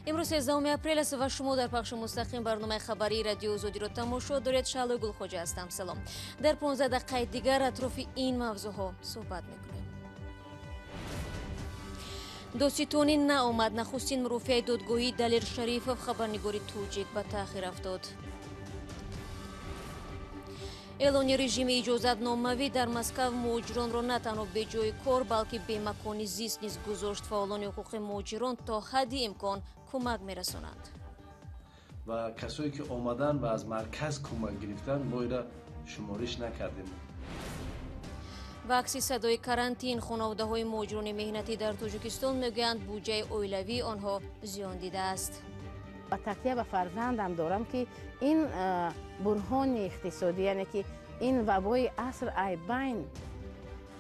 Имрӯз 13 апрел аст ва шумо дар пахши мустақим барномаи хабарии Радиои Озодиро тамошо доред. Шаҳлои Гулхоҷа ҳастам. Салом. Дар 15 дақиқаи дигар атрофи ин мавзӯъҳо суҳбат мекунем. Додситонӣ наомад. Нахустин мурофиаи додгоҳии Далер Шарифов, хабарнигори тоҷик, ба таъхир афтод. Эълони режими иҷозатномавӣ дар Москав муҳоҷиронро на танҳо беҷои кор, балки бемакони зист низ гузошт. Фаъолони ҳуқуқи муҳоҷирон то ҳадди имкон кӯмак мерасонанд. Ва касое ки омаданд ва аз марказ кӯмак гирифтанд, мо ира шумориш накардем. Ва акси садои карантин, хонаводаҳои муҳоҷирони меҳнатӣ дар Тоҷикистон мегӯянд, буҷаи оилавии онҳо зиён дидааст. Ба такя ба фарзандам дорам, ки ин бурҳони иқтисодӣ, яъне ки ин вабои аср айбайн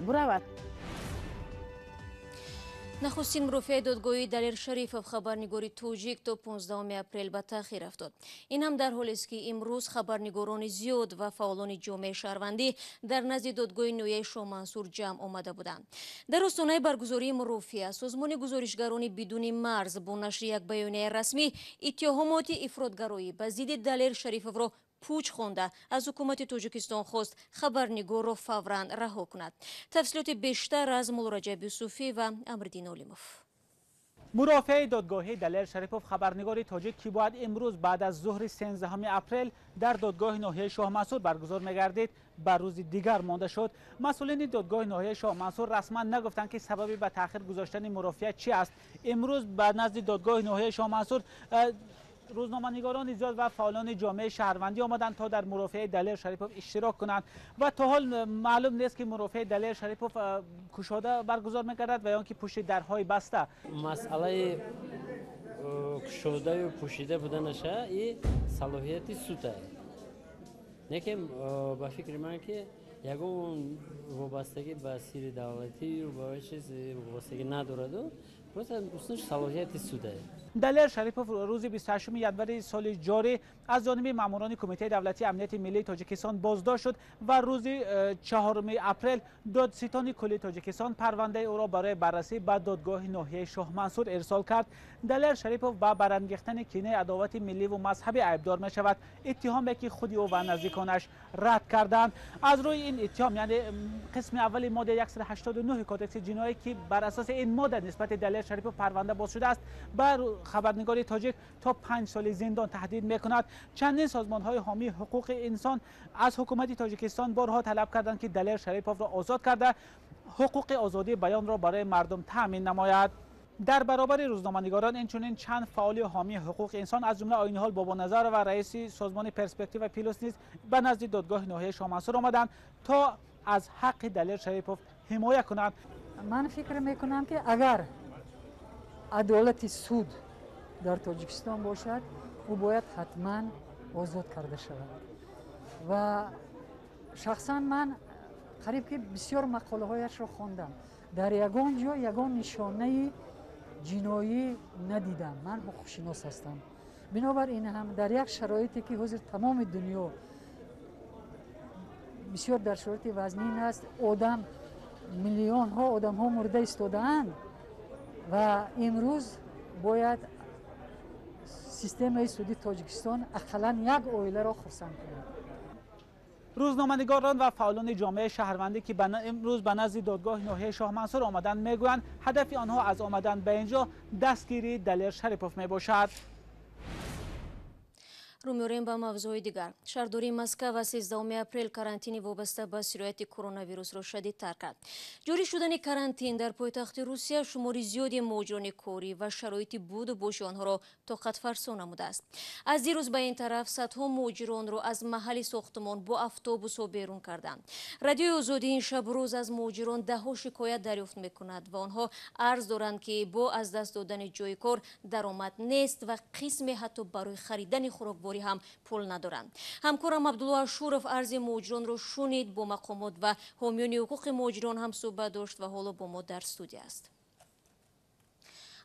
буравад. Нахустин мурофиаи додгоҳии Далер Шарифов, хабарнигори тоҷик, то 15 апрел ба таъхир афтод. Ин ҳам дар ҳолест, ки имрӯз хабарнигорони зиёд ва фаъолони ҷомеаи шаҳрвандӣ дар назди додгоҳи ноҳияи Шоҳмансур ҷамъ омада буданд. Дар остонаи баргузории мурофиа созмони гузоришгарони бидуни марз бо нашри як баёнияи расмӣ иттиҳомоти ифротгароӣ ба зидди Далер Шарифовро пуч хонда, аз ҳукумати Тоҷикистон хост, хабарнигорро фавран раҳо кунад. Тафсилоти бештар аз Муллораҷаб Юсуфӣ ва Амриддин Олимов. Мурофиаи додгоҳии Далер Шарипов, хабарнигори тоҷик, ки бояд имрӯз баъд аз зуҳри 13 апрел дар додгоҳи ноҳияи Шоҳмансур баргузор мегардид, ба рӯзи дигар монда шуд. Масъулини додгоҳи ноҳияи Шоҳмансур расман нагуфтанд, ки сабаби ба таъхир гузоштани мурофиа чи аст. Имрӯз ба назди додгоҳи ноҳияи Шоҳмансур рӯзноманигорони зиёд ва фаъолони ҷомеаи шаҳрвандӣ омаданд, то дар мурофиаи Далер Шарипов иштирок кунанд, ва то ҳол маълум нест, ки мурофиаи Далер Шарипов кушода баргузор мегардад ва ё ки пушти дарҳои баста. Масъалаи кушодаю пӯшида буданаша и салоҳияти суд аст. Лекин ба фикри ман, ки ягон вобастагӣ ба сири давлатию ба чиз вобастагӣ надораду, просто салоҳияти суд аст. Далер Шарипов рӯзи 28 январи соли ҷорӣ аз ҷониби маъмурони Кумитаи давлатии амнияти миллии Тоҷикистон боздошт шуд ва рӯзи 4 апрел додситони кулли Тоҷикистон парвандаи ӯро барои баррасӣ ба додгоҳи ноҳияи Шоҳмансур ирсол кард. Далер Шарипов ба барангехтани кинаи адовати милливу мазҳабӣ айбдор мешавад, иттиҳоме ки худи ӯ ва наздиконаш рад карданд. Аз рӯи ин иттиҳом, яъне қисми аввали моддаи 189 кодекси ҷиноӣ, ки бар асоси ин модда нисбати Далер Шарипов парванда боз шудааст, ба хабарнигори тоҷик то 5 соли зиндон таҳдид мекунад. Чандин созмонҳои ҳомии ҳуқуқи инсон аз ҳукумати Тоҷикистон борҳо талаб карданд, ки Далер Шариповро озод карда, ҳуқуқи озодии баёнро барои мардум таъмин намояд. Дар баробари рӯзноманигорон инчунин чанд фаъоли ҳомии ҳуқуқи инсон, аз ҷумла Оиниҳол Бобоназарова, раиси созмони Перспектива Плюс, низ ба назди додгоҳи ноҳияи Шоҳмансур омаданд, то аз ҳаққи Далер Шарипов ҳимоя кунанд. Ман фикр мекунам, ки агар адолати суд дар Тоҷикистон бошад, ӯ бояд ҳатман озод карда шавад. Ва шахсан ман қариб ки бисёр мақолаҳояшро хондам, дар ягон ҷо ягон нишонаи ҷиноӣ надидам. Ман ҳуқуқшинос ҳастам. Бинобар ин ҳам дар як шароите, ки ҳозир тамоми дунё бисёр дар шароити вазнин аст, одам миллионҳо одамҳо мурда истодаанд, ва имрӯз бояд системаи суди Тоҷикистон ақаллан як оиларо хурсанд кунад. Рӯзноманигорон ва фаъолони ҷомеаи шаҳрвандӣ, ки имрӯз ба назди додгоҳи ноҳияи Шоҳмансур омаданд, мегӯянд, ҳадафи онҳо аз омадан ба инҷо дастгирии Далер Шарипов мебошад. Рӯ меорем ба мавзӯи дигар. Шаҳрдории Москав аз 13 апрел карантини вобаста ба сирояти коронавирусро шадидтар кард. Ҷорӣ шудани карантин дар пойтахти Русия шумори зиёди муҳоҷирони корӣ ва шароити буду боши онҳоро тоқатфарсо намудааст. Аз дирӯз ба ин тараф садҳо муҳоҷиронро аз маҳалли сохтумон бо автобусҳо берун карданд. Радиои Озодӣ ин шабрӯз аз муҳоҷирон даҳҳо шикоят дарёфт мекунад ва онҳо арз доранд, ки бо аз даст додани ҷои кор даромад нест ва қисме ҳатто барои харидани хӯрокворӣ ҳам пул надоранд. Ҳамкорам Абдулло Ашуров арзи муҳоҷиронро шунид, бо мақомот ва ҳомиёни ҳуқуқи муҳоҷирон ҳам суҳбат дошт ва ҳоло бо мо дар студия аст.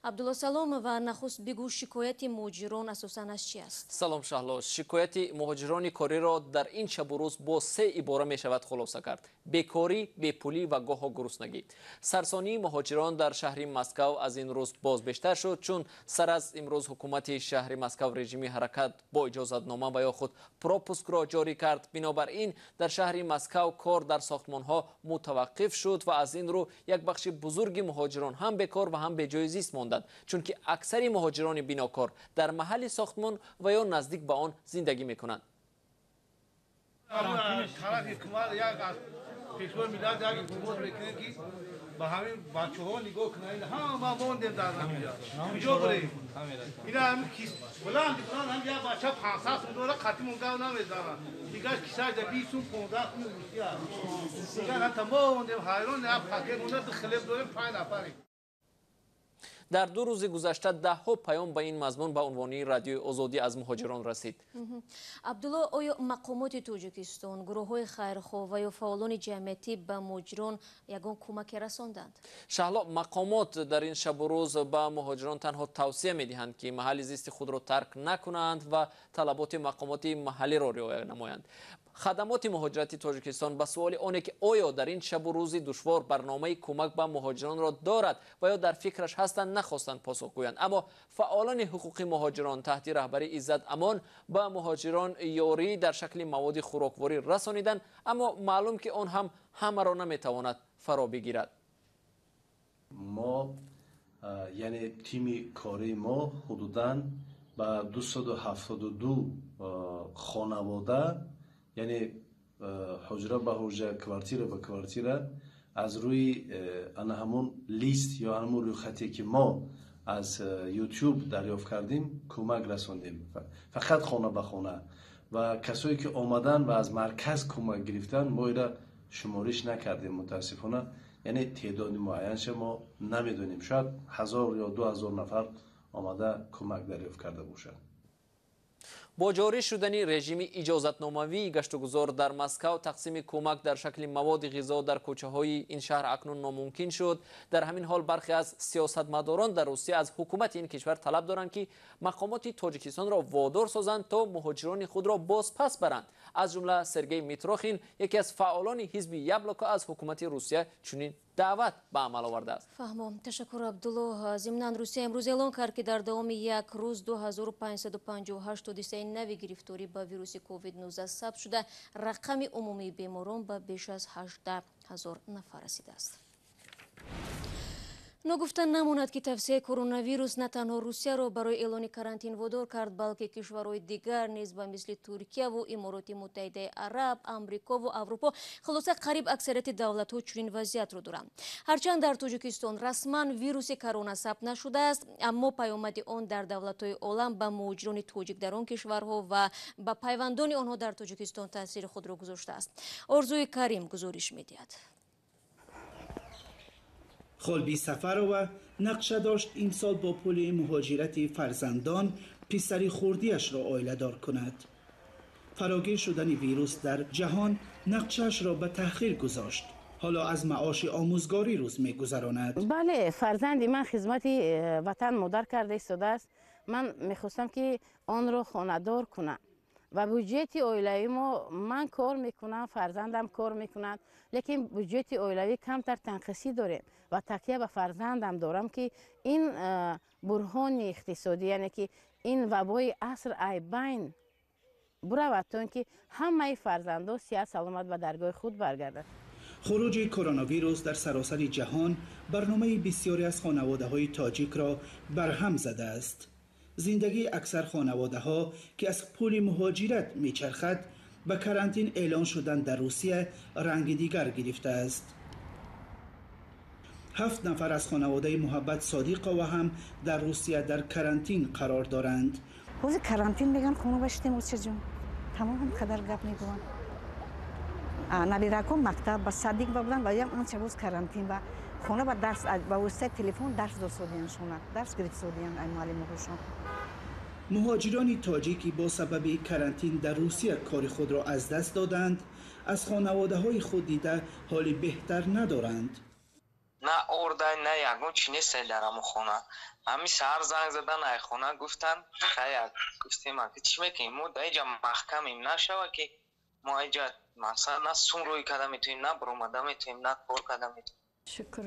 Абдулло, салом ва нахуст бигӯ, шикояти муҳоҷирон асосан аз чи аст? Салом, Шаҳло. Шикояти муҳоҷирони кориро дар ин шабу рӯз бо се ибора мешавад хулоса кард: бекорӣ, бепулӣ ва гоҳо гуруснагӣ. Сарсонии муҳоҷирон дар шаҳри Москав аз ин рӯз боз бештар шуд, чун сар аз имрӯз ҳукумати шаҳри Москав режими ҳаракат бо иҷозатнома ва ё худ пропускро ҷорӣ кард. Бинобар ин дар шаҳри Москав кор дар сохтмонҳо мутаваққиф шуд ва аз ин рӯ як бахши бузурги муҳоҷирон ҳам бекор ва ҳам беҷои зист монданд, чунки аксари муҳоҷирони бинокор дар маҳалли сохтмон ва ё наздик ба он зиндагӣ мекунанд. Тарафи ҳукумат, як аз Пешвои миллат як илтимос мекунем, ки ба ҳамин бачаҳо нигоҳ кунанд. Ҳама мондем дар ҳаминҷа, куҷо бурем? Ина ҳамин кис баланд баланд, ҳам як бача 500 сум дора, қатимон гав намезанад, дигар кисаш да 20 сум, 15 сум русия. Дигар ҳатта мондем, ҳайрон, як пакет монда, ду хлеб дорем, панҷ нафарем. Дар 2 рӯзи гузашта даҳҳо паём ба ин мазмун ба унвони Радиои Озодӣ аз муҳоҷирон расид. Абдулло, оё мақомоти Тоҷикистон, гурӯҳҳои хайрхоҳ ва ё фаъолони ҷамъиятӣ ба муҳоҷирон ягон кӯмаке расонданд? Шаҳло, мақомот дар ин шабу рӯз ба муҳоҷирон танҳо тавсия медиҳанд, ки маҳалли зисти худро тарк накунанд ва талаботи мақомоти маҳаллиро риоя намоянд. Хадамоти муҳоҷирати Тоҷикистон ба суоли оне, ки оё дар ин шабу рӯзи душвор барномаи кӯмак ба муҳоҷиронро дорад ва ё дар фикраш ҳастанд, нахостанд посух гӯянд. Аммо фаъолони ҳуқуқи муҳоҷирон таҳти раҳбарии Иззат Амон ба муҳоҷирон ёрӣ дар шакли маводи хӯрокворӣ расониданд, аммо маълум, ки он ҳам ҳамаро наметавонад фаро бигирад. Мо, яъне тими кории мо, ҳудудан ба 272 хонавода, яъне ҳуҷра ба ҳуҷра, квартира ба квартира, аз рӯи ана ҳамон лист ё ҳамон рӯйхате, ки мо аз Ютуб дарёфт кардем, кӯмак расондем, фақат хона ба хона. Ва касое, ки омаданд ва аз марказ кӯмак гирифтанд, мо ира шумориш накардем, мутаассифона, яъне теъдоди муайянша мо намедонем. Шояд 1000 ё 2000 нафар омада кӯмак дарёфт карда бошад. Бо ҷорӣ шудани режими иҷозатномавии гаштугузор дар Москав, тақсими кӯмак дар шакли маводи ғизо дар кӯчаҳои ин шаҳр акнун номумкин шуд. Дар ҳамин ҳол бархе аз сиёсатмадорон дар Русия аз ҳукумати ин кишвар талаб доранд, ки мақомоти Тоҷикистонро водор созанд, то муҳоҷирони худро бозпас баранд. Аз ҷумла Сергей Митрохин, яке аз фаъолони ҳизби Яблоко, аз ҳукумати Русия чунин даъват ба амал овардааст. Фаҳмом, ташаккур, Абдулло. Зимнан, Русия имрӯз эълон кард, ки дар давоми як рӯз 2558 ҳодисаи нави гирифторӣ ба вируси COVID-19 сабт шуда, рақами умумии беморон ба беш аз 18 ҳазор нафар расидааст. Ногуфта намонад, ки тавсияи коронавирус на танҳо Русияро барои эълони карантин водор кард, балки кишварҳои дигар низ, ба мисли Туркияву Имороти Муттаҳидаи Араб, Амрикову Аврупо, хулоса, қариб аксарияти давлатҳо чунин вазъиятро доранд. Ҳарчанд дар Тоҷикистон расман вируси корона сабт нашудааст, аммо паёмади он дар давлатҳои олам ба муҳоҷирони тоҷик дар он кишварҳо ва ба пайвандони онҳо дар Тоҷикистон таъсири худро гузоштааст. Орзуи Карим гузориш медиҳад. Холби Сафарова нақша дошт имсол бо пули муҳоҷирати фарзандон писари хурдиашро оиладор кунад. Фарогир шудани вирус дар ҷаҳон нақшаашро ба таъхир гузошт. Ҳоло аз маоши омӯзгорӣ рӯз мегузаронад. Бале, фарзанди ман хизмати ватан модар карда истодааст. Ман мехостам, ки онро хонадор кунам ва буҷети оилавӣ мо, ман кор мекунам, фарзандам кор мекунад, лекин буҷети оилавӣ камтар танқисӣ дорем ва такя ба фарзандам дорам, ки ин буҳрони иқтисодӣ, яъне ки ин вабои аср ай байн буравад, то ин ки ҳамаи фарзандо сиҳат саломат ба даргоҳи худ баргардад. Хуруҷи коронавирус дар саросари ҷаҳон барномаи бисёре аз хонаводаҳои тоҷикро барҳам задааст. Зиндагии аксар хонаводаҳо, ки аз пули муҳоҷират мечархад, ба карантин эълон шудан дар Русия ранги дигар гирифтааст. Ҳафт нафар аз хонаводаи Муҳаббат Содиқова ҳам дар Русия дар карантин қарор доранд. Ҳозир карантин меган, хона баштем, очаҷон, тамом қадар гап мегӯянд. Набирако мактаб ба садик ба буданд ва ям анча боз карантин ба хона ба дарс, ба воситаи телефон дарс досодияншона, дарс гирифтсодиян ай муаллимҳошон. Муҳоҷирони тоҷикӣ бо сабаби карантин дар Русия кори худро аз даст доданд, аз хонаводаҳои худ дида ҳоли беҳтар надоранд. На ордай, на ягон чи нестай дар ҳамон хона. Ҳамин саҳар занг задан ай хона, гуфтанд хая, гуфтем аки чӣ мекунем, мо дар инҷа маҳкамем, нашава ки мо инҷа масалан на сум рӯй карда метавонем, на баромада метавонем, на кор карда метавонем. Шукр.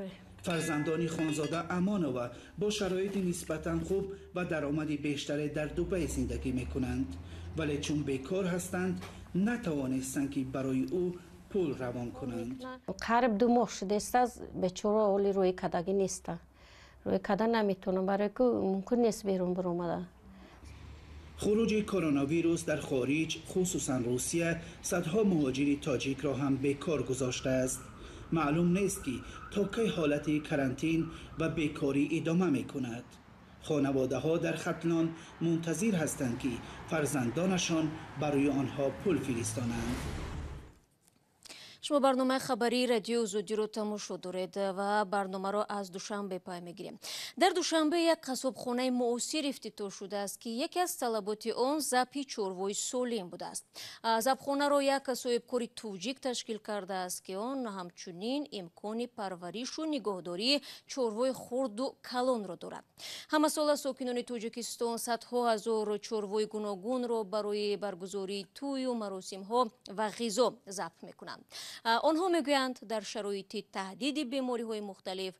Фарзандони Хонзода Амонова бо шароити нисбатан хуб ва даромади бештаре дар Дубай зиндагӣ мекунанд, вале чун бекор ҳастанд, натавонистанд ки барои ӯ пул равон кунанд. Қариб 2 моҳ шудааст, бечора оли рӯи кадагӣ неста. Рӯи када наметавонам, барои ки мумкин нест берун баромада. Хуруҷи коронавирус дар хориҷ, хусусан Русия, садҳо муҳоҷири тоҷикро ҳам бекор гузоштааст. Маълум нест ки то кай ҳолати карантин ва бекорӣ идома мекунад. Хонаводаҳо дар Хатлон мунтазир ҳастанд ки фарзандонашон барои онҳо пул фиристонанд. Шумо барномаи хабарии радиои Озодиро тамошо доред ва барномаро аз Душанбе пай мегирем. Дар Душанбе як қассобхонаи муосир ифтитоҳ шудааст, ки яке аз талаботи он забҳи чорвои солим будааст. Забҳхонаро як соҳибкори тоҷик ташкил кардааст, ки он ҳамчунин имкони парваришу нигоҳдории чорвои хурду калонро дорад. Ҳамасола сокинони Тоҷикистон садҳо ҳазор чорвои гуногунро барои баргузории тӯю маросимҳо ва ғизо забҳ мекунанд. Онҳо мегӯянд, дар шароити таҳдиди бемориҳои мухталиф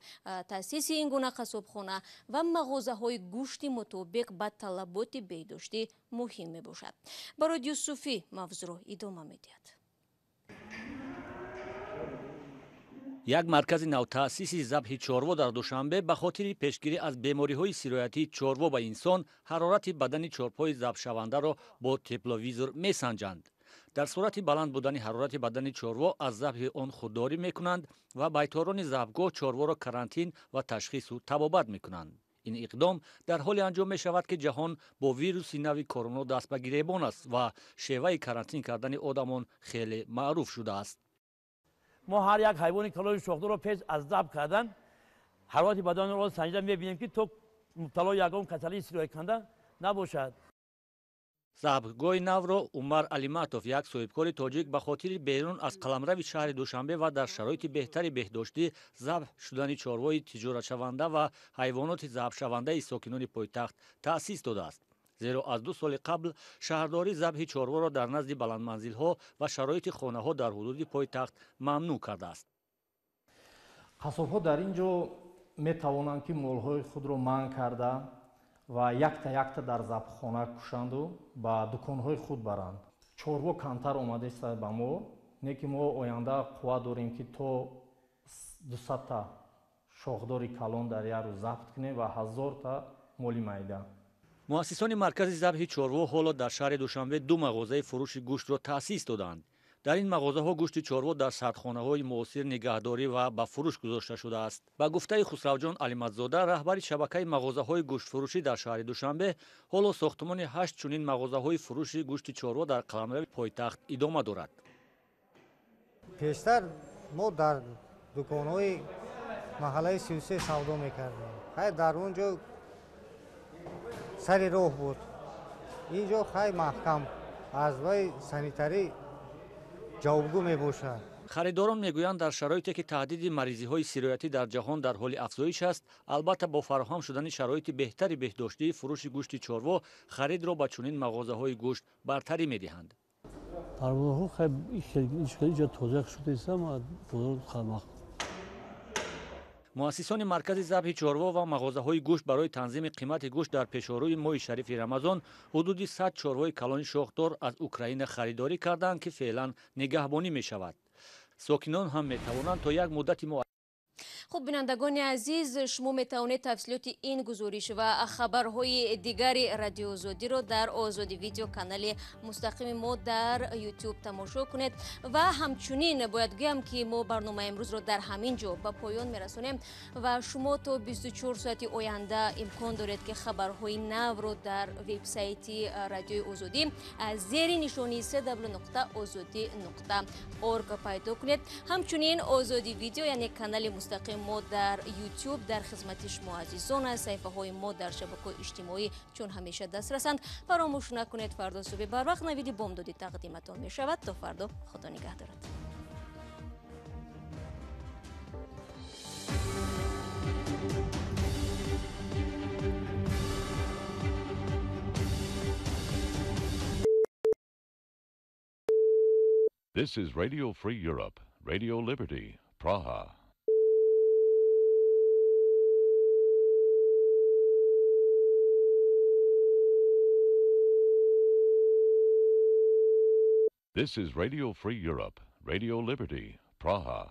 таъсиси ин гуна қассобхона ва мағозаҳои гӯшти мутобиқ ба талаботи беҳдоштӣ муҳим мебошад. Барод Юсуфӣ мавзӯъро идома медиҳад. Як маркази навтаъсиси забҳи чорво дар Душанбе ба хотири пешгирӣ аз бемориҳои сироятии чорво ба инсон ҳарорати бадани чорпои забҳшавандаро бо тепловизор месанҷанд. Дар сурати баланд будани ҳарорати бадани чорво аз забҳи он худдорӣ мекунанд ва байторони забҳгоҳ чорворо карантин ва ташхису табобат мекунанд. Ин иқдом дар ҳоле анҷом мешавад, ки ҷаҳон бо вируси нави корона даст ба гиребон аст ва шеваи карантин кардани одамон хеле маъруф шудааст. Мо ҳар як ҳайвони калони шохдорро пеш аз забҳ кардан ҳарорати баданро санҷида мебинем, ки то мубталои ягон касалии сирояткунанда набошад. Забҳгоҳи навро Умар Алиматов, як соҳибкори тоҷик, ба хотири берун аз қаламрави шаҳри Душанбе ва дар шароити беҳтари беҳдоштӣ забҳ шудани чорвои тиҷоратшаванда ва ҳайвоноти забҳшавандаи сокинони пойтахт таъсис додааст. Зеро аз 2 соли қабл шаҳрдорӣ забҳи чорворо дар назди баландманзилҳо ва шароити хонаҳо дар ҳудуди пойтахт мамнӯъ кардааст. Қассобҳо дар ин ҷо метавонанд ки молҳои худро манъ карда ва якта-якта дар забҳхона кушанду ба дуконҳои худ баранд. Чорво камтар омадааст ба мо, не ки мо оянда қувват дорем ки то 200-та шохдори калон дар як рӯз забт кунем ва 1000-та моли майда. Муассисони маркази забҳи чорво ҳоло дар шаҳри Душанбе 2 мағозаи фурӯши гӯштро таъсис доданд. Дар ин мағозаҳо гӯшти чорво дар сардхонаҳои муосир нигаҳдорӣ ва ба фурӯш гузошта шудааст. Ба гуфтаи Хусравҷон Алиматзода, раҳбари шабакаи мағозаҳои гӯштфурӯшӣ дар шаҳри Душанбе, ҳоло сохтмони 8 чунин мағозаҳои фурӯши гӯшти чорво дар қаламрави пойтахт идома дорад. Пештар мо дар дуконҳои маҳаллаи 33 савдо мекардем. Хай дар он ҷо сари роҳ буд. Ин ҷо хай маҳкам аз вай санитарӣ ҷавобгӯ мебошад. Харидорон мегӯянд, дар шароите ки таҳдиди маризиҳои сироятӣ дар ҷаҳон дар ҳоли афзоиш аст, албатта бо фароҳам шудани шароити беҳтари беҳдоштӣ фурӯши гӯшти чорво харидро ба чунин мағозаҳои гӯшт бартарӣ медиҳанд. Муассисони маркази забҳи чорво ва мағозаҳои гӯшт барои танзими қимати гӯшт дар пешорӯи моҳи шарифи Рамазон ҳудуди 100 чорвои калони шохдор аз Украина харидорӣ карданд, ки феълан нигаҳбонӣ мешавад. Сокинон ҳам метавонанд то як муддати Хуб, бинандагони азиз, шумо метавонед тафсилоти ин гузориш ва хабарҳои дигари радио Озодиро дар Озодӣ видео канали мустақими мо дар YouTube тамошо кунед. Ва ҳамчунин бояд гӯям, ки мо барномаи имрӯзро дар ҳамин ҷо ба поён мерасонем ва шумо то 24 соати оянда имкон доред, ки хабарҳои навро дар вебсайти радиои Озодӣ зери нишонии www.ozodi.org пайдо кунед. Ҳамчунин Озодӣ видео, яъне канали мустақим мо дар YouTube дар хизмати шумо азизон аст. Саҳифаҳои мо дар шабакаҳои иҷтимоӣ чун ҳамеша дастрасанд. Фаромӯш накунед, фардо субҳи барвақт навиди бомдодӣ тақдиматон мешавад. То фардо Худо нигаҳ дорад. This is Radio Free Europe, Radio Liberty, Praha. This is Radio Free Europe, Radio Liberty, Praha.